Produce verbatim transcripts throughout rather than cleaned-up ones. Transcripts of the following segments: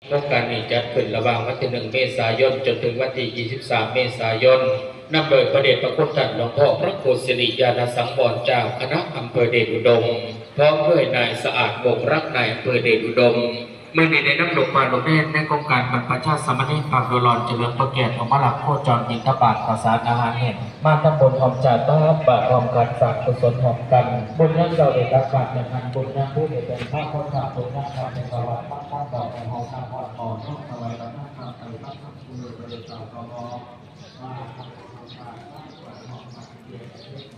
โครงการนี้จัดขึ้นระหว่างวันที่หนึ่งเมษายนจนถึงวันที่ยี่สิบสามเมษายน นำโดยพระเดชพระคุณท่านหลวงพ่อพระครูสิริญาณสังวรเจ้าคณะอำเภอเดชอุดม พร้อมด้วยนายสะอาดวงศ์รักนายอำเภอเดชอุดม มื้อนี้ได้นำลูกบ้านลูกเณรในโครงการบรรพชาสามเณรภาคฤดูร้อนเฉลิมพระเกียรติออกมารับโคจรบิณฑบาตข้าวสารอาหารแห้ง มาทำบุญร่วมชาติ ตักบาตรร่วมกัน สร้างกุศลร่วมกัน บุญยามเช้าได้ตักบาตร แม่นบุญยามเพลได้เป็นพระพุทธ บุญยามค่ำได้ถวายพระ ตามดอกไม้หอมน้ำหอมดอก ถวายพระทานข้าวไตร พระทานเกลือ บริจาคกระบอก ว่าทำบุญร่วมกัน สร้างกุศลร่วมกัน เกียรติเกียรติ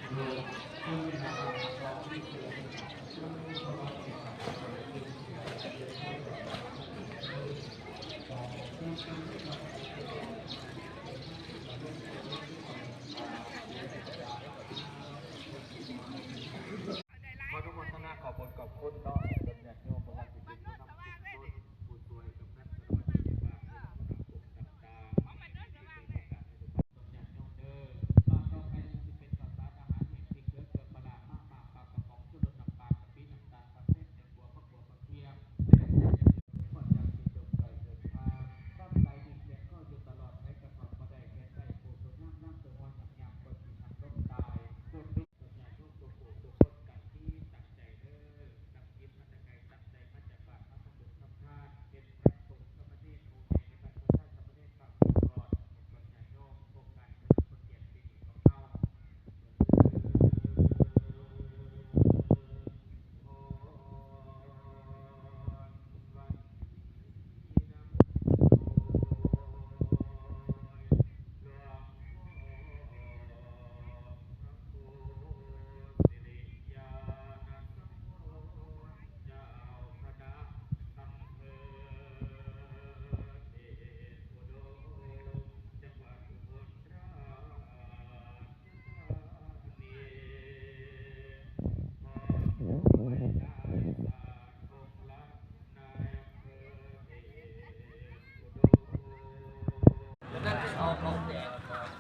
เกียรติ ขออนุโมทนาขอบคุณขอบคุณเนาะ ญาติโยม บ่ว่าสิเป็นผู้นำชุมชน ผู้ช่วยกำนัน สารวัตรผู้ใหญ่บ้าน ผู้นำองค์ต่างๆ ญาติโยมเด้อ รอบต่อไปสิเป็นข้าวสารอาหารแห้ง พริกเกลือ เกลือปลาร้า มาม่า ปลากระป๋อง ชูรส น้ำปลา กะปิ น้ำตาล ปลาเส้น แตงกวา ผักบัว ผักเทียม และก็อยากสิจงใจเดินทาง ตั้งใจมีแขนข้ออยู่ตลอด ไผกระทำบ่ได้ แขนได้ผู้คนย่ำน้ำตัวหัวหยาบๆ คนที่ทำล้มตาย คนที่ ญาติโยมทุกผู้ทุกคนตั้งจิตตั้งใจเด้อ ตั้งจิตมาแต่ไกล ตั้งใจมาจากบ้าน มาทำบุญทำทาน เป็นพระสงฆ์สามเณรองค์ใหญ่ในบรรพชาสามเณรภาคฤดูร้อน ขอบคุณญาติโยม โครงการเฉลิมพระเกียรติปีนี้ของเฮา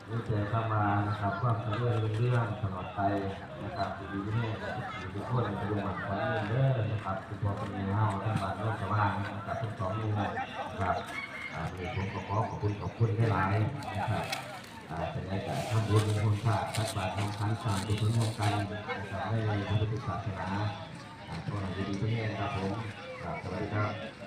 มีแต่คำว่านะครับ ความเจริญรุ่งเรืองตลอดไปนะครับ อยู่ดีมีแรงทุกผู้ทุกคน อายุมั่นขวัญยืนเด้อนะครับ คุณพ่อคุณแม่เฮา ทั้งบ้านโนนสว่างนะครับ ทั้งสองหมู่นะครับ อ่า วันนี้ผมก็ขอขอบคุณ ขอบคุณหลายๆนะครับ อ่า เป็นไงก็ทำบุญร่วมชาติ ตักบาตรร่วมขัน สร้างกุศลร่วมกันนะครับ ในพระพุทธศาสนา อ่า ขอให้อยู่ดีมีแรงครับผม ครับ สวัสดีครับ